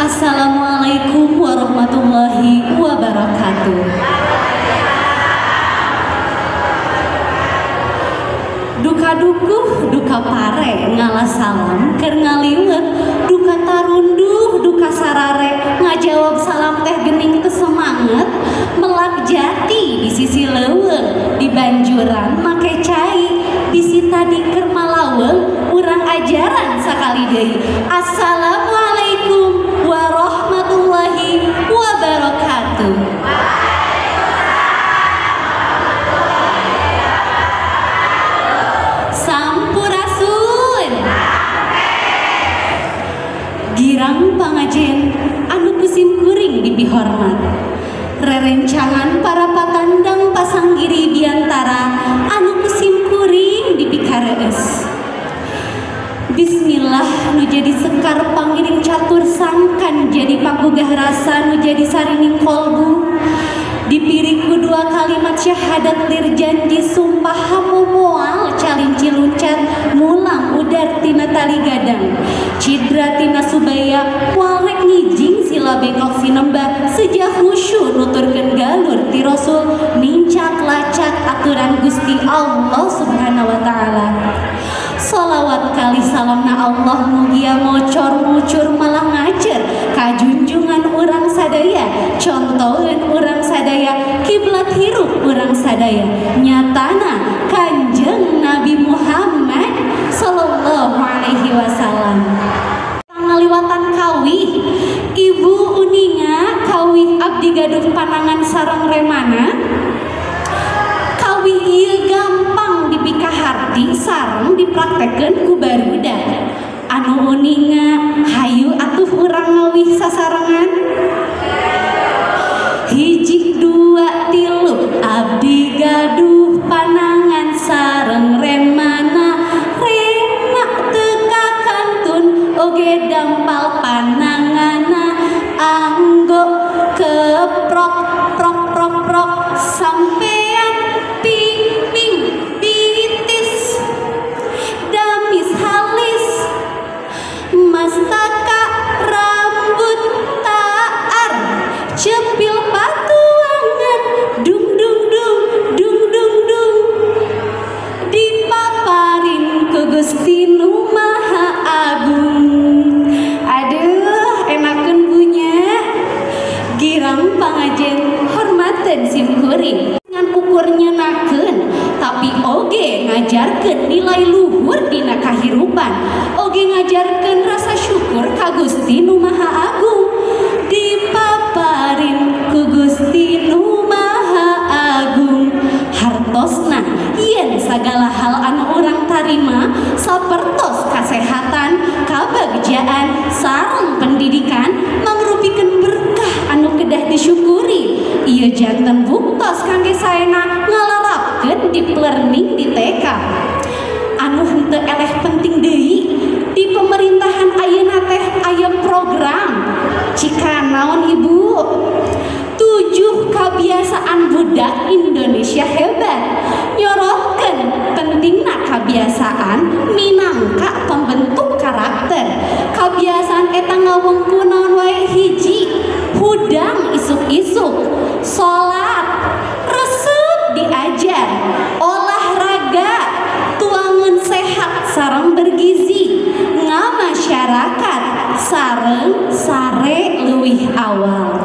Assalamualaikum warahmatullahi wabarakatuh. Duka dukuh, duka pare, ngalah salam keur ngaliwet, duka tarunduh, duka sarare, ngajawab salam teh gening teu semangat, melak jati di sisi leuweung, di banjuran make cai, bisi tadi keur malaweng, urang ajaran sakali deui. Assalamualaikum warahmatullahi wabarakatuh. Sampurasun. Girang pangajen anu kusim kuring dipihormat. Rerencangan para patandang pasanggiri biantara anu kusim kuring dipikareus. Bismillah nu jadi sekar pangiring catur sangkan jadi pagugah rasa nu jadi sarining kolbu. Dipiriku dua kalimat syahadat lir janji sumpah hamu moal calinci luncat mulang udar tina tali gadang cidra tina subaya moal rek ngijing sila bengkok sinembah sejak khusyu nuturkeun galur ti Rasul nincak lacak aturan Gusti Allah Subhanahu wa taala. Salawat kali salamna Allah mugia ngocor ngucur malah ngacer kajunjungan urang sadaya, contoheun urang sadaya, kiblat hirup urang sadaya, nyatana Kanjeng Nabi Muhammad sallallahu alaihi wasallam. Ngaliwatan kawih, ibu uninga kawih abdi gaduh panangan sareng remana. Kawih ieu gampang dipikaharti sareng dipraktekeun ku barudak. Anu uninga hayu atuh urang ngawih sasarengan. Hiji dua tilu abdi gaduh panangan sareng remana, rema teu kakantun oge dampal panangana, anggo keprok prok prok prok sampean piping bitis damis halis mastaka rambut taar cepil patuangan dung dung dung dung dung dung dipaparin ku Gusti Nu Maha Agung. Aduh enakeun punya girang pangajen hormaten simkuring ngan ukur nyenakeun tapi oge ngajarkeun nilai luhur dina kahirupan, oge ngajarkeun rasa syukur ka Gusti Nu Maha Agung. Dipaparin ku Gusti Nu Maha Agung hartosna yen sagala hal anu urang tarima sapertos kasehatan, kabagjaan, sareng pendidikan mangrupikeun berkah anu kedah disyukuri. Ieu janten buktos kangge saena ngalarapkeun deep learning di TK. Anu henteu eleh penting deui di pemerintahan ayeuna teh aya program cika naon ibu? 7 kebiasaan budak Indonesia hebat. Nyorotkeun pentingna kebiasaan minangka pembentuk karakter. Kebiasaan eta ngawengku naon wae hiji, hudang isuk-isuk, salat, resep diajar, olahraga, tuangan sehat sareng bergizi, ngamasyarakat sareng sare leuwih awal.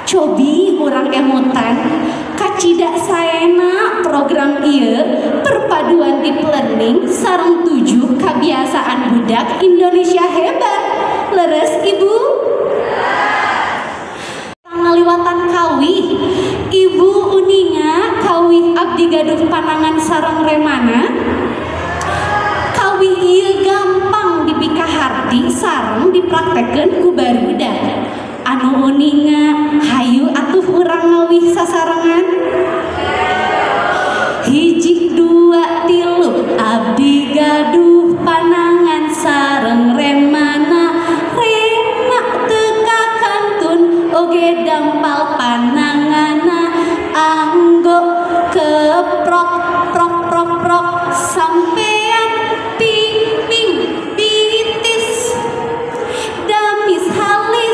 Cobi urang emutan kacida saena program ieu perpaduan deep learning sareng 7 kebiasaan budak Indonesia hebat. Leres ibu? Ngaliwatan kawih, ibu uninga kawih abdi gaduh panangan sareng remana. Kawih ieu gampang dipikaharti sareng dipraktekeun ku barudak. Anu uninga hayu atuh urang ngawih sasarengan. Hiji dua tilu abdi gaduh panangan sareng remana, rema teu kakantun oge dampal panangana, anggo keprok prok prok prok sampean piping bitis damis halis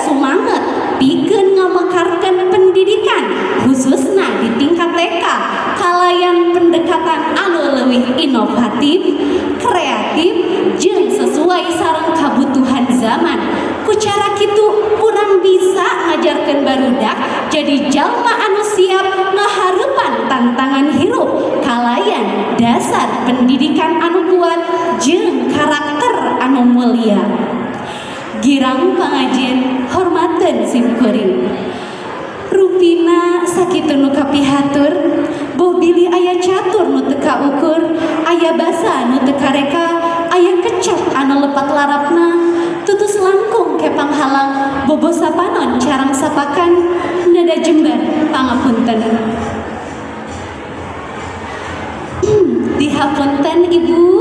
sumanget pikeun ngamekarkeun pendidikan khususna di tingkat TK kalayan pendekatan anu leuwih inovatif, kreatif, jeung sesuai sareng kabutuhan zaman. Ku cara kitu urang bisa ngajarkeun barudak jadi jalma anu siap ngahareupan tantangan hirup kalayan dasar pendidikan anu kuat jeung karakter anu mulia. Girang pangajin hormateun sim kuring. Rupina sakitu nu kapihatur, boh bilih aya catur nu teu kaukur, aya basa nu teu kareka, aya kecap anu lepat larapna, tutus langkung kepang halang, bobo sapanon carang sapakan, nada jembar pangapunten. Dihapunten Ibu,